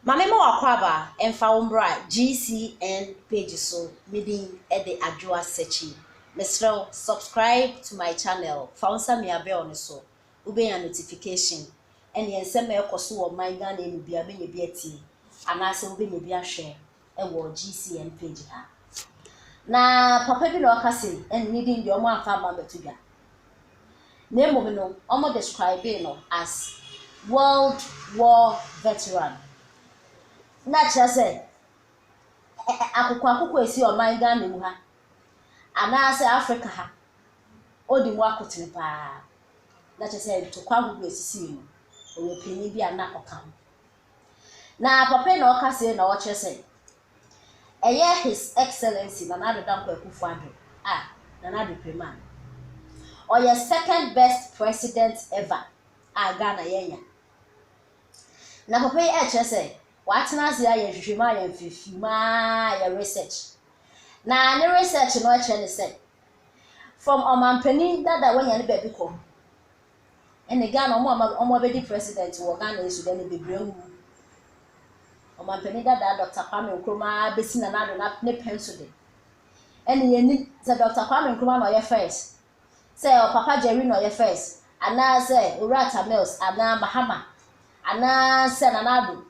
Ma me ma w'akwaaba mfa wo mbra GCN page so me din de Adwoa Sekyi mesrɛ wo subscribe to my channel fa wo nsa mia bell no so wobɛnya notification ɛneɛ nsɛm a ɛkɔ so wɔ ɔman Ghana yi mu biara wobɛnya bi atie anaasɛ wobɛnya bi ahwɛ wɔ GCN page ha. Na papa bi na ɔka se ɛne ne din deɛ ɔmo amfa amma ammɛto dwa. Na mmom no, ɔmo describe no as World War veteran. Na kyerɛ sɛ akokoakoko a esi ɔman Ghana mu ha anaasɛ Africa ha, odi mu akotene paa. Na kyerɛ sɛ ntokwa ahodoɔ a esisii no, ɔyɛ panyin bi a na ɔka ho. Na papa yi na ɔka sei na ɔkyerɛ sɛ ɛyɛ His Excellency Nana Addo Dankwa Akufo-Addo a Nana Addo Prema ɔyɛ second best president ever a Ghana yɛnya. Na papa yi ɛkyerɛ sɛ watena ase ayɛ nhwehwɛmu ayɛ mfimfim ayɛ research. Na ne research no ɛkyerɛ ne sɛ from ɔmampanin dada a wanya ne baabi kɔ ɛne Ghana ɔmo a ɔmo abɛdi president wɔ Ghana yi so deɛ no bebree awu. Ɔmampanin dada Dr. Kwame Nkrumah bɛsi Nana Addo na ne pɛn so de. Ɛne yɛnim sɛ Dr. Kwame Nkrumah na ɔyɛ first, sɛ ɔpapa Jerry na ɔyɛ first, anaasɛ Owura Atta Mills anaa Mahama anaasɛ Nana Addo.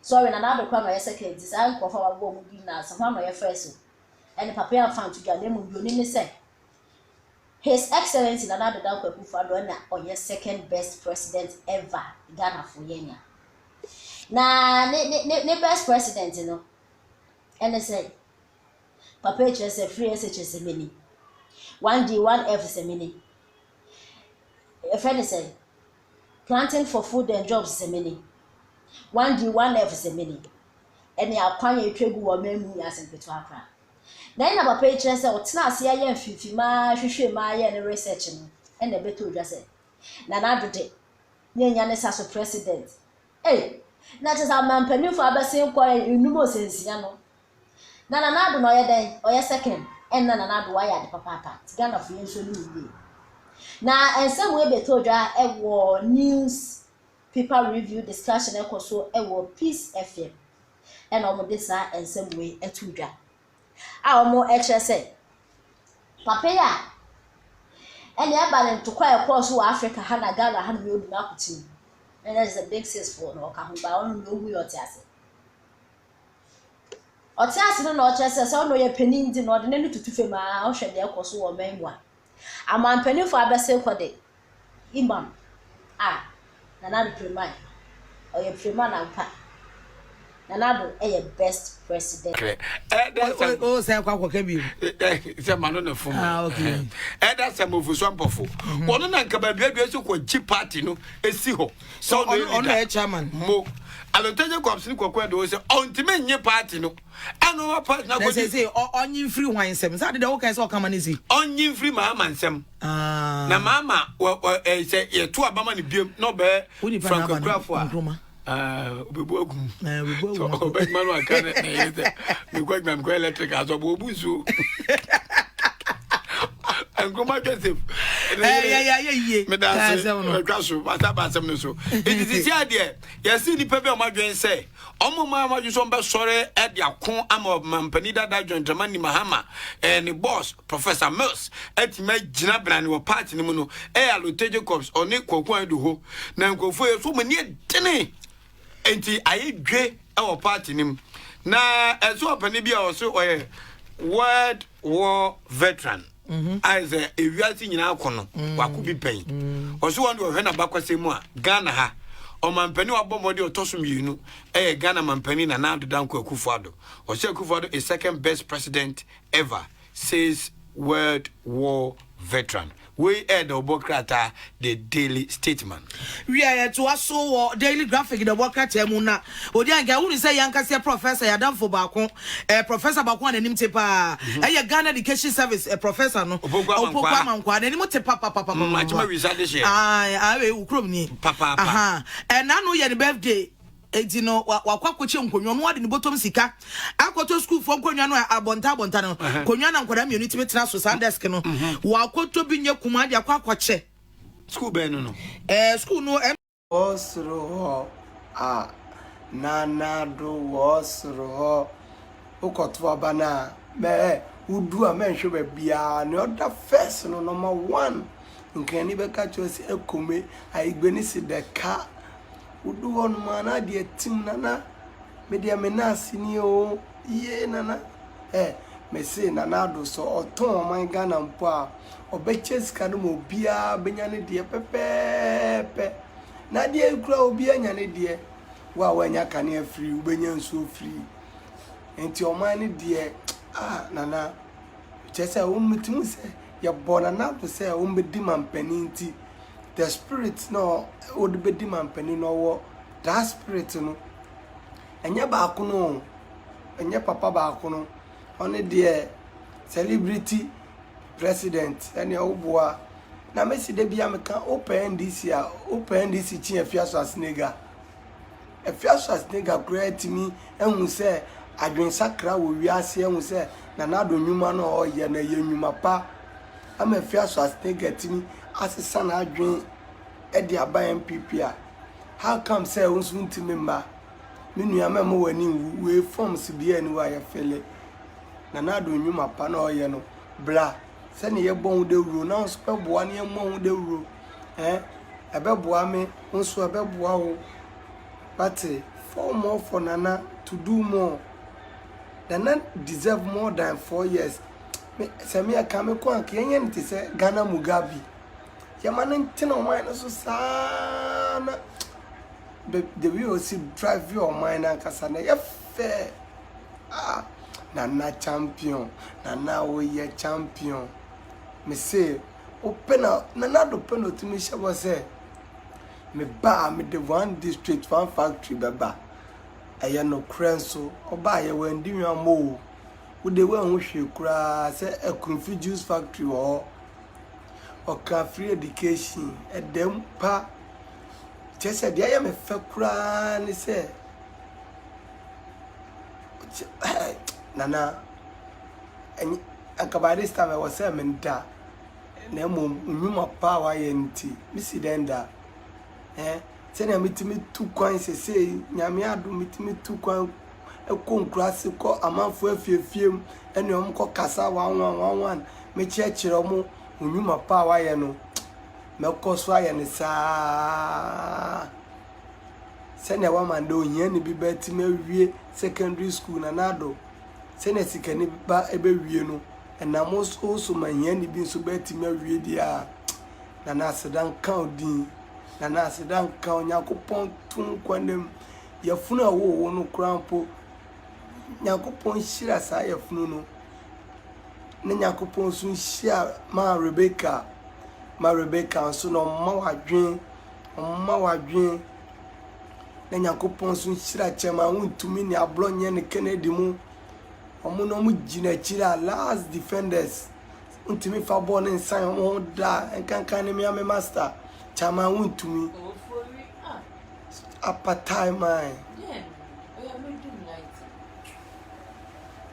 Sorry, Nana Addo koraa na ɔyɛ second nti saa nkurɔfoɔ a wabobɔ wɔn din na sɛ hwan na ɔyɛ first o. Ɛne papa yi amfa nto dwa na mmom deɛ onim ne sɛ His Excellency Nana Addo Dankwa Akufo-Addo ɛna ɔyɛ second best president ever Ghanafoɔ yɛnya. Na ne best president no ɛne sɛ papa yi kyerɛ sɛ free SHS mini, 1D 1F sɛ mini, ɛfɛ ne sɛ planting for food and jobs sɛ mini, 1D 1F sɛ mini, ɛne akwan a etwa gu wɔ ɔman mu nyɛ asɛm ketewa koraa. Na ɛna papa yi kyerɛ sɛ ɔtena ase ayɛ mfimfim aa hwehwɛ mu ayɛ ne research no ɛna ɛbɛtɔ odwa sɛ Nana Addo de ne nya ne sa so president. Ei, na kyerɛ sɛ amanpanimfoɔ abɛsen kɔ enum osensia no na Nana Addo na ɔyɛ dɛn ɔyɛ second ɛnna Nana Addo wayɛ ade papaapa nti Ghanafoɔ yɛn nso ne yie. Na nsɛm wei bɛtɔ odwa ɛwɔ news paper review discussion ɛkɔ so ɛwɔ Peace FM ɛna wɔde saa nsɛm wei ɛto dwa a wɔn ɛkyerɛ sɛ papa yi a ɛna ɛba ne ntokwa a ɛkɔɔ so wɔ Africa ha na Ghana ha na odu n'akɔkyi mu ɛna sɛ Big Six foɔ na ɔka ho ba ɔno na ohu yɛ ɔte ase ɔte ase no na ɔkyerɛ sɛ sɛ ɔno yɛ panin nti na ɔde n'ani tutu fam a ɔhwɛ deɛ ɛkɔ so wɔ ɔman mu a amanpanimfoɔ abɛsen kɔ de imam a Nana Addo Prema ɔyɛ Prema nampa Nana Addo ɛyɛ best president. O sɛ kɔ akɔka bi. Sɛ ma no ne fom. Ah, okay. Ɛda sɛ mofuso mpɔfo wɔno na nka baabi adua sɛ kɔgye party no ɛsi hɔ sɛ ɔno na yɛ chairman. Mo Allotey Jacobs ne kɔkɔ ɛde wo sɛ ɔntumi nye party no ɛna ɔma party no na sɛ akɔdi sɛ ɔnye mfiri hwan nsɛm sɛ ade deɛ wokae sɛ ɔkama no si. Ɔnye mfiri Maama nsɛm. Ah. Na Maama sɛ yɛto abama no biam na ɔbɛyɛ Wo nipa na Frank aba no, Akurafo a Nkrumah. Ah, obebu agum. Eh, obebu agum So akɔ. ɔbɛdwuma no aka ne na ɛyɛ sɛ mekɔ adwuma mekɔ electric asɔ bɔ obu nsuo. Nkrumah Joseph. Eh, yɛ yɛ yie. Meda ase Asɛm no. atwa so masa ba asɛm no so. Enti sisi adeɛ yɛsi nipa bi a ɔmo adwene sɛ ɔmo ma ɔmo adwene sɛ ɔmo bɛsɔre ɛde ako ama ɔmampanin dada John Dramani Mahama ne boss Professor Mills atumi agyina brane wɔ party no mu no ɛyɛ Allotey Jacobs ɔne Kwaku Aduho na nkurɔfoɔ yɛ so ɔmo ani adene nti ayɛ dwe ɛwɔ party no mu na ɛso ɔpanin bi a ɔso ɔyɛ World War veteran ayɛ sɛ ewiase nyinaa kɔ no wako bi pɛn ɔso wɔn de ɔhwɛ n'abakwasɛm mu a Ghana ha ɔmampanin wabɔ mmɔden ɔtɔ so mmienu ɛyɛ Ghana mampanin Nana Addo Dankwa Akufo-Addo. Ɔsɛ Akufo-Addo is second best president ever, says World War veteran. Wei ɛyɛ dɛ ɔbɔ krataa The Daily Statesman. Wia yɛtoa so wɔ Daily Graphic na ɛbɔ krataa mu na odi anka wunu sɛ yɛnkaseɛ professor yɛadamfo baako professor baako a n'anim te paa ɛyɛ Ghana Education Service professor no. Opoku Amankwaa. Opoku Amankwaa n'anim te papapapa. Akyema wisa de hyɛ. Ayi ayi wo kurom ni. Papaapa. Aha ɛna no yɛ ne birthday eti no wakɔ akɔkyɛ nkonnwa no ɔde ne bɔtɔm sika akɔtɔ sukuufoɔ nkonnwa no a abɔnta abɔnta no nkonnwa na nkwadaa mmienu tumi tena so saa desk no wakɔtɔ bi nye kuma de akɔ akɔkyɛ. School bɛn no? Sukuu no Wɔ soro hɔ a. Nana Addo wɔ soro hɔ. Wokɔto aba no a, mɛ ɛ, wodu a mɛnhwɛ baabiara. Nea ɔda first no, number one, Nkrani bɛka kyerɛ wo sɛ Ekome, Ayigbeni se dɛka. Wodu hɔnom a, na adeɛ tim, Nana, me deɛ me nan ase nie o, yee Nana. Ɛ, mese Nana Addo sɛ ɔtɔn ɔman Ghana mpo a, ɔbɛkyɛ sika no ma obiara bɛnya ne deɛ pɛpɛɛpɛ. Na adeɛ yi koraa obiara nya ne deɛ. Wo a woannya kanea firi, wobɛnya nsuo firi. Nti ɔman no deɛ, ah Nana, kyerɛ sɛ wɔtumi sɛ yɛbɔ Nana Addo sɛ ɔmmɛdi mampanin nti, the spirit na ɔde bɛdi mampanin no ɔwɔ that spirit no. Ɛnyɛ baako no o, ɛnyɛ papa baako no. Ɔno deɛ celebrity president ɛneɛ woboa. Na mesi da bia meka wopɛ NDC a, wopɛ NDC kye Afia Schwarzenegger. Afia Schwarzenegger koraa tumi ahu sɛ adwensakra wɔ wiase ahu sɛ Nana Addo nnwuma no a ɔreyɛ no ɛyɛ nnwuma pa ama Afia Schwarzenegger tumi asesa n'adwen de aba NPP a, how come sɛ wo nso wontumi mma? Me nua mɛmma w'ani nwu, wei forms biara nni hɔ a yɛfele. Nana Addo nnwuma pa na ɔreyɛ no, bra sɛnea yɛbɔ ho dawuro na wo nso bɛboa na yɛmmɔ ho dawuro. Eh, ɛbɛboa me, wo nso ɛbɛboa wo. Wate, four more for Nana to do more. Nana deserve more than 4 years. Me, sɛ me ɛka me kɔ anka yɛnyɛ no te sɛ Ghana Mugabe. Yɛma no ntena ɔman no so saa na the way ɔsi drive ɔman no ankasa na ɛyɛ fɛ. Ah, Nana champion, Nana woyɛ champion. Me se, wopɛ na Nana do pɛ na otumi hyɛ bɔ sɛ me ba a mede one district one factory bɛba. Ɛyɛ nokorɛ nso, ɔbaa yɛ wandi hwammɔ o. Wode woanhu hwee koraa sɛ Akumfi juice factory wɔ hɔ. Ɔka free education, ɛdam pa. Kyerɛ sɛ deɛ ɛyɛ me fɛ koraa ne sɛ Nana, anka by this time ɛwɔ sɛ meda na mmom nnwuma pa a wayɛ nti mesi dɛn da eh sɛnea metumi tu kwan sesei Nyame adom metumi tu kwan kɔ nkuraase kɔ amanfoɔ afiefie mu ɛne wɔn kɔ kasa one one one one mekyerɛkyerɛ wɔn nnwuma pa a wayɛ no mɛkɔ so ayɛ no saa sɛnea wama ndɛ ohiani bi bɛtumi awie secondary school na n'ado sɛnea sikani ba ɛbɛwie no ɛnam wo so ma hiani bi nso bɛtumi awie deɛ a Nana aseda nka wo din Nana aseda nka wo Nyankopɔn to nkwa nam yafunu a ɛwɔ wo no koraa mpo Nyankopɔn nhyira saa yafunu no ne Nyankopɔn nso nhyira ma Rebecca ma Rebecca nso na ɔmma wadwen ɔmma wadwen na Nyankopɔn nso nhyira kyɛm a wontumi ne aborɔ nyɛ ne Kennedy mu ɔmo na ɔmo gyina akyiri a last defenders wontumi fa bɔɔl ne nsan ɔmo ho da nkankan ne mea me master kyama wontumi apatai man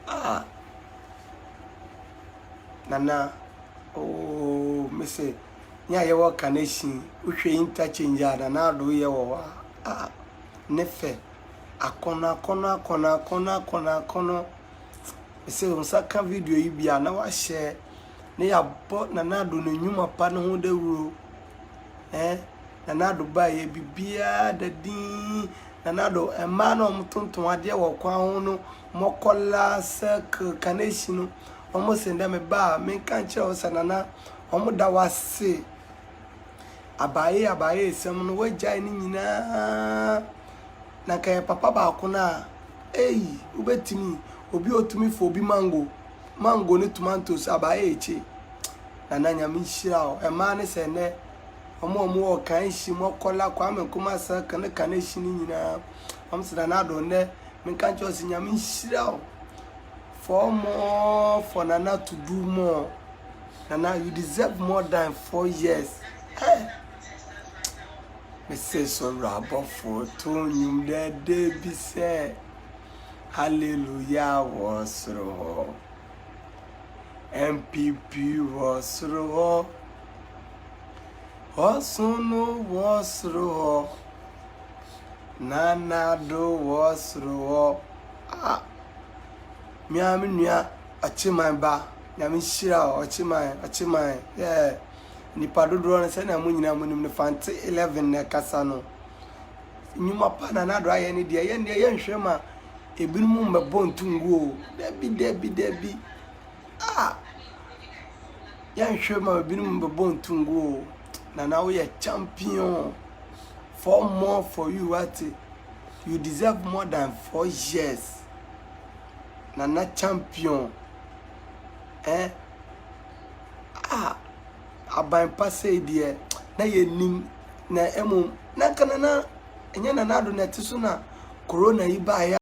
ah Nana oh me se ne a yɛwɔ Kaneshie wohwɛ interchange a Nana Addo yɛ wɔ hɔ a ah ne fɛ akɔnɔ akɔnɔ akɔnɔ akɔnɔ akɔnɔ akɔnɔ sɛ wo nsa ka video yi bi a na wahyɛ ne yɛabɔ Nana Addo ne nnwuma pa no ho dawuro eh Nana Addo baeɛ biribiara da din Nana Addo mmaa na wɔtontɔn adeɛ wɔ kwan ho no mɔkɔla circle Kaneshie no wɔn se ndɛ meba a menka nkyerɛ wo sɛ Nana wɔn da wase abaye abaye sɛm no wagyae ne nyinaa na nka yɛ papa baako no a ei wobɛtumi obi a ɔtumi fa obi mango mango ne tomatoes abaye ekyi Nana Nyame nhyira wo mmaa ne sɛ nnɛ wɔn a wɔwɔ Kaneshie Mɔkɔla Kwame Nkrumah circle ne Kaneshie no nyinaa wɔn sɛ Nana Addo nnɛ menka nkyerɛ wo sɛ Nyame nhyira wo for more for Nana to do more Nana you deserve more than 4 years. Hey. Mese soro abɔfoɔ to nnwom dɛdɛ bi sɛ hallelujah wɔ soro hɔ NPP wɔ soro hɔ ɔson no wɔ soro hɔ. Nana Addo wɔ soro hɔ. Ah! Me ara me nua Ɔkyeman ba, Nyame nhyira wo Ɔkyeman, Ɔkyeman, yeah. Nnipa dodoɔ no sɛnea mo nyinaa monim no, Fante 11 na ɛkasa no. Nnwuma pa Nana Addo ayɛ ne deɛ, yɛn deɛ yɛnhwɛ ma ebinom mmɛbɔ nto ngu o. Dabi, dabi, dabi. Ah! Yɛnhwɛ ma ebinom mmɛbɔ nto ngu o. Nana woyɛ champion. 4 more for you wate. You deserve more than 4 years. Nana champion. Eh? Ah! Aban pa sei deɛ na yɛnim na mmom na nka Nana ɛnyɛ Nana Addo na ɛte so na corona yi baeɛ.